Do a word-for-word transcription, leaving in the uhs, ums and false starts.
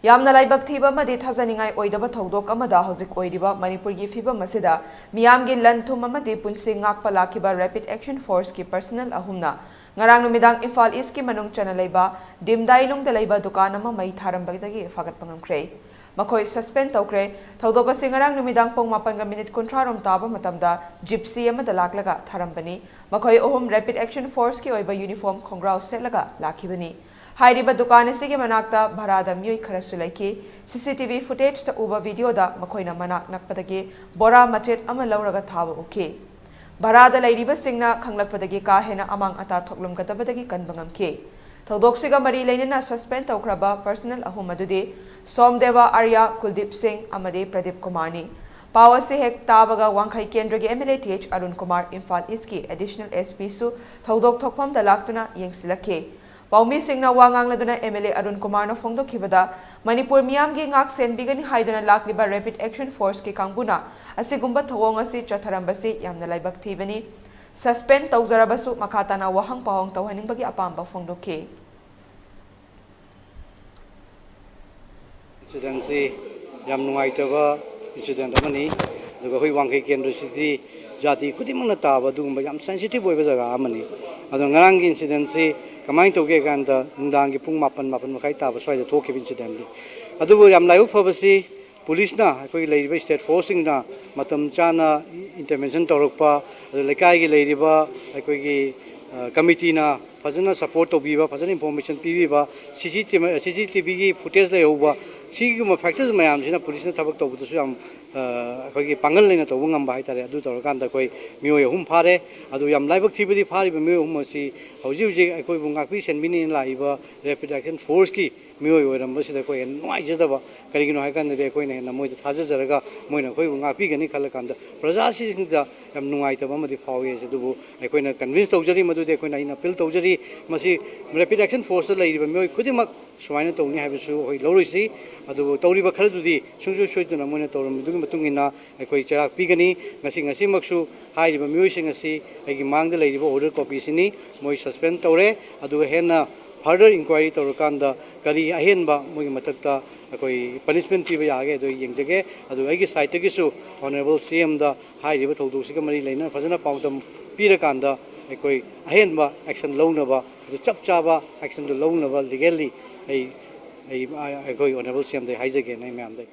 ꯌꯥꯝꯅ ꯂꯥꯏꯕꯛ ꯊꯤꯕ ꯑꯃꯗꯤ ꯊꯥꯖꯅꯤꯡꯉꯥꯏ ꯑꯣꯏꯗꯕ ꯊꯧꯗꯣꯛ ꯑꯃꯗ ꯍꯧꯖꯤꯛ ꯑꯣꯏꯔꯤꯕ ꯃꯅꯤꯄꯨꯔꯒꯤ ꯐꯤꯕꯝ ꯑꯁꯤꯗ ꯃꯤꯌꯥꯝꯒꯤ ꯂꯟ ꯊꯨꯝ ꯑꯃꯗꯤ ꯄꯨꯟꯁꯤ ꯉꯥꯛꯄ ꯂꯥꯛꯈꯤꯕ Rapid Action Forceꯀꯤ personnel ꯑꯍꯨꯝꯅ ꯉꯔꯥꯡ ꯅꯨꯃꯤꯗꯥꯡ ꯏꯝꯐꯥꯜ Eastꯀꯤ ꯃꯅꯨꯡ ꯆꯟꯅ ꯂꯩꯕ ꯗꯤꯝꯗꯥꯏꯂꯨꯡꯗ ꯂꯩꯕ ꯗꯨꯀꯥꯟ ꯑꯃ ꯃꯩ ꯊꯥꯔꯝꯕꯗꯒꯤ ꯐꯥꯒꯠꯄ ꯉꯝꯈ꯭ꯔꯦ꯫ ꯃꯈꯣꯏ suspend ꯇꯧꯈ꯭ꯔꯦ꯫ ꯊꯧꯗꯣꯛ ꯑꯁꯤ ꯉꯔꯥꯡ ꯅꯨꯃꯤꯗꯥꯡ ꯄꯨꯡ ꯃꯥꯄꯟꯒ minute ꯀꯨꯟꯊ꯭ꯔꯥ ꯔꯣꯝ ꯇꯥꯕ ꯃꯇꯝꯗ Gypsy ꯑꯃꯗ ꯂꯥꯛꯂꯒ ꯊꯥꯔꯝꯕꯅꯤ꯫ ꯃꯈꯣꯏ ꯑꯍꯨꯝ Rapid Action Forceꯀꯤ ꯑꯣꯏꯕ uniform ꯈꯣꯡꯒ꯭ꯔꯥꯎ ꯁꯦꯠꯂꯒ ꯂꯥꯛꯈꯤꯕꯅꯤ꯫ ꯍꯥꯏꯔꯤꯕ ꯗꯨꯀꯥꯟ ꯑꯁꯤꯒꯤ ꯃꯅꯥꯛꯇ ꯚꯔꯥꯗ ꯃꯤꯑꯣꯏ ꯈꯔꯁꯨ ꯂꯩꯈꯤ꯫ CCTV footageꯇ ꯎꯕ videoꯗ ꯃꯈꯣꯏꯅ ꯃꯅꯥꯛ ꯅꯛꯄꯗꯒꯤ ꯕꯣꯔꯥ ꯃꯆꯦꯠ ꯑꯃ ꯂꯧꯔꯒ ꯊꯥꯕ ꯎꯈꯤ꯫ ꯚꯔꯥꯗ ꯂꯩꯔꯤꯕꯁꯤꯡꯅ ꯈꯪꯂꯛꯄꯗꯒꯤ ꯀꯥ ꯍꯦꯟꯅ ꯑꯃꯥꯡ ꯑꯇꯥ ꯊꯣꯛꯂꯝꯒꯗꯕꯗꯒꯤ ꯀꯟꯕ ꯉꯝꯈꯤ꯫ ꯊꯧꯗꯣꯛꯁꯤꯒ ꯃꯔꯤ ꯂꯩꯅꯅ suspend ꯇꯧꯈ꯭ꯔꯕ personnel ꯑꯍꯨꯝ ꯑꯗꯨꯗꯤ ꯁꯣꯝꯗꯦꯕ ꯑꯥꯔꯌꯥ, ꯀꯨꯜꯗꯤꯞ ꯁꯤꯡ ꯑꯃꯗꯤ ꯄ꯭ꯔꯗꯤꯞ ꯀꯨꯃꯥꯔꯅꯤ꯫ ꯄꯥꯎ ꯑꯁꯤ ꯍꯦꯛ ꯇꯥꯕꯒ ꯋꯥꯡꯈꯩ ꯀꯦꯟꯗ꯭ꯔꯒꯤ MLA Th Arun Kumar, Imphal Eastꯀꯤ additional SPꯁꯨ ꯊꯧꯗꯣꯛ ꯊꯣꯛꯐꯝꯗ ꯂꯥꯛꯇꯨꯅ ꯌꯦꯡꯁꯤꯜꯂꯛꯈꯤ꯫ ꯄꯥꯎꯃꯤꯁꯤꯡꯅ ꯋꯥ ꯉꯥꯡꯂꯗꯨꯅ MLA ꯑꯔꯨꯟ ꯀꯨꯃꯥꯔꯅ ꯐꯣꯡꯗꯣꯛꯈꯤꯕꯗ, ꯃꯅꯤꯄꯨꯔ ꯃꯤꯌꯥꯝꯒꯤ ꯉꯥꯛ ꯁꯦꯟꯕꯤꯒꯅꯤ ꯍꯥꯏꯗꯨꯅ ꯂꯥꯛꯂꯤꯕ Rapid Action Forceꯀꯤ ꯀꯥꯡꯕꯨꯅ ꯑꯁꯤꯒꯨꯝꯕ ꯊꯧꯑꯣꯡ ꯑꯁꯤ ꯆꯠꯊꯔꯝꯕꯁꯤ ꯌꯥꯝꯅ ꯂꯥꯏꯕꯛ ꯊꯤꯕꯅꯤ꯫ Suspend ꯇꯧꯖꯔꯕꯁꯨ ꯃꯈꯥ ꯇꯥꯅ ꯋꯥꯍꯪ ꯄꯥꯎꯍꯪ ꯇꯧꯍꯟꯅꯤꯡꯕꯒꯤ ꯑꯄꯥꯝꯕ ꯐꯣꯡꯗꯣꯛꯈꯤ꯫ Incidentꯁꯤ ꯌꯥꯝ ꯅꯨꯡꯉꯥꯏꯇꯕ incident ꯑꯃꯅꯤ꯫ ꯑꯗꯨꯒ ꯑꯩꯈꯣꯏ ꯋꯥꯡꯈꯩ ꯀꯦꯟꯗ꯭ꯔꯁꯤꯗꯤ ꯖꯥꯇꯤ ꯈꯨꯗꯤꯡꯃꯛꯅ ꯇꯥꯕ ꯑꯗꯨꯒꯨꯝꯕ ꯌꯥꯝ sensitive ꯑꯣꯏꯕ ꯖꯒꯥ ꯑꯃꯅꯤ꯫ ꯑꯗꯣ ꯉꯔꯥꯡꯒꯤ incidentꯁꯤ ꯀꯃꯥꯏꯅ ꯇꯧꯒꯦ ꯀꯥꯟꯗ, ꯅꯨꯡꯗꯥꯡꯒꯤ ꯄꯨꯡ ꯃꯥꯄꯟ, ꯃꯥꯄꯟ ꯃꯈꯥꯏ ꯇꯥꯕ ꯁ꯭ꯋꯥꯏꯗ ꯊꯣꯛꯈꯤꯕ incidentꯅꯤ꯫ ꯑꯗꯨꯕꯨ ꯌꯥꯝ ꯂꯥꯏꯕꯛ ꯐꯕꯁꯤ, ꯄꯨꯂꯤꯁꯅ, ꯑꯩꯈꯣꯏꯒꯤ ꯂꯩꯔꯤꯕ state forceꯁꯤꯡꯅ ꯃꯇꯝ ꯆꯥꯅ intervention ꯇꯧꯔꯛꯄ, ꯑꯗꯨ ꯂꯩꯀꯥꯏꯒꯤ ꯂꯩꯔꯤꯕ ꯑꯩꯈꯣꯏꯒꯤ, ꯑ, committeeꯅ ꯐꯖꯅ support ꯇꯧꯕꯤꯕ, ꯐꯖꯅ information ꯄꯤꯕꯤꯕ, CCTV, CCTVꯒꯤ footage ꯂꯩꯍꯧꯕ, ꯁꯤꯒꯨꯝꯕ factors ꯃꯌꯥꯝꯁꯤꯅ ꯄꯨꯂꯤꯁꯅ ꯊꯕꯛ ꯇꯧꯕꯗꯁꯨ ꯌꯥꯝ, ꯑ, ꯑꯩꯈꯣꯏꯒꯤ ꯄꯥꯡꯒꯜ ꯂꯩꯅ ꯇꯧꯕ ꯉꯝꯕ ꯍꯥꯏꯇꯥꯔꯦ꯫ ꯑꯗꯨ ꯇꯧꯔꯀꯥꯟꯗ ꯑꯩꯈꯣꯏ ꯃꯤꯑꯣꯏ ꯑꯍꯨꯝ ꯐꯥꯔꯦ꯫ ꯑꯗꯨ ꯌꯥꯝ ꯂꯥꯏꯕꯛ ꯊꯤꯕꯗꯤ, ꯐꯥꯔꯤꯕ ꯃꯤꯑꯣꯏ ꯑꯍꯨꯝ ꯑꯁꯤ ꯍꯧꯖꯤꯛ ꯍꯧꯖꯤꯛ ꯑꯩꯈꯣꯏꯕꯨ ꯉꯥꯛꯄꯤ ꯁꯦꯟꯕꯤꯅꯦꯅ ꯂꯥꯛꯏꯕ Rapid Action Forceꯀꯤ ꯃꯤꯑꯣꯏ ꯑꯣꯏꯔꯝꯕꯁꯤꯗ ꯑꯩꯈꯣꯏ ꯍꯦꯟꯅ ꯅꯨꯡꯉꯥꯏꯖꯗꯕ꯫ ꯀꯔꯤꯒꯤꯅꯣ ꯍꯥꯏ ꯀꯥꯟꯗꯗꯤ, ꯑꯩꯈꯣꯏꯅ ꯍꯦꯟꯅ ꯃꯣꯏꯗ ꯊꯥꯖꯖꯔꯒ ꯃꯣꯏꯅ ꯑꯩꯈꯣꯏꯕꯨ ꯉꯥꯛꯄꯤꯒꯅꯤ ꯈꯜꯂ ꯀꯥꯟꯗ ꯄ꯭ꯔꯖꯥꯁꯤꯡꯗ ꯌꯥꯝ ꯅꯨꯡꯉꯥꯏꯇꯕ ꯑꯃꯗꯤ ꯐꯥꯎꯏ꯫ ꯑꯗꯨꯕꯨ ꯑꯩꯈꯣꯏꯅ convince ꯇꯧꯖꯔꯤ, ꯃꯗꯨꯗꯤ ꯑꯩꯈꯣꯏꯅ, ꯑꯩꯅ appeal ꯇꯧꯖꯔꯤ, ꯃꯁꯤ Rapid Action Forceꯇ ꯂꯩꯔꯤꯕ ꯃꯤꯑꯣꯏ ꯈꯨꯗꯤꯡꯃꯛ ꯁꯨꯃꯥꯏꯅ ꯇꯧꯅꯤ ꯍꯥꯏꯕꯁꯨ ꯑꯩꯈꯣꯏ ꯂꯧꯔꯣꯏꯁꯤ꯫ ꯑꯗꯨꯕꯨ ꯇꯧꯔꯤꯕ ꯈꯔꯗꯨꯗꯤ ꯁꯨꯡꯁꯣꯏ ꯁꯣꯏꯗꯅ ꯃꯣꯏꯅ ꯇꯧꯔꯝꯕꯗꯨꯒꯤ ꯃꯇꯨꯡ ꯏꯟꯅ ꯑꯩꯈꯣꯏ ꯆꯩꯔꯥꯛ ꯄꯤꯒꯅꯤ꯫ ꯉꯁꯤ, ꯉꯁꯤꯃꯛꯁꯨ ꯍꯥꯏꯔꯤꯕ ꯃꯤꯑꯣꯏꯁꯤꯡ ꯑꯁꯤ ꯑꯩꯒꯤ ꯃꯥꯡꯗ ꯂꯩꯔꯤꯕ order copyꯁꯤꯅꯤ꯫ ꯃꯣꯏ suspend ꯇꯧꯔꯦ꯫ ꯑꯗꯨꯒ ꯍꯦꯟꯅ Further inquiry ꯇꯧꯔꯀꯥꯟꯗ ꯀꯔꯤ ꯑꯍꯦꯟꯕ ꯃꯣꯏꯒꯤ ꯃꯊꯛꯇ ꯑꯩꯈꯣꯏ punishment ꯄꯤꯕ ꯌꯥꯒꯦ ꯑꯗꯨ ꯑꯩ ꯌꯦꯡꯖꯒꯦ꯫ ꯑꯗꯨ ꯑꯩꯒꯤ sideꯇꯒꯤꯁꯨ Honourable C M ꯗ ꯍꯥꯏꯔꯤꯕ ꯊꯧꯗꯣꯛꯁꯤꯒ ꯃꯔꯤ ꯂꯩꯅꯅ ꯐꯖꯅ ꯄꯥꯎꯗꯝ ꯄꯤꯔꯀꯥꯟꯗ ꯑꯩꯈꯣꯏ ꯑꯍꯦꯟꯕ action ꯂꯧꯅꯕ, ꯑꯗꯨ ꯆꯞ ꯆꯥꯕ actionꯗꯨ ꯂꯧꯅꯕ legally ꯑꯩ, ꯑꯩ, ꯑꯩꯈꯣꯏ Honourable C M ꯗ ꯍꯥꯏꯖꯒꯦꯅ ꯑꯩ ꯃꯌꯥꯝꯗ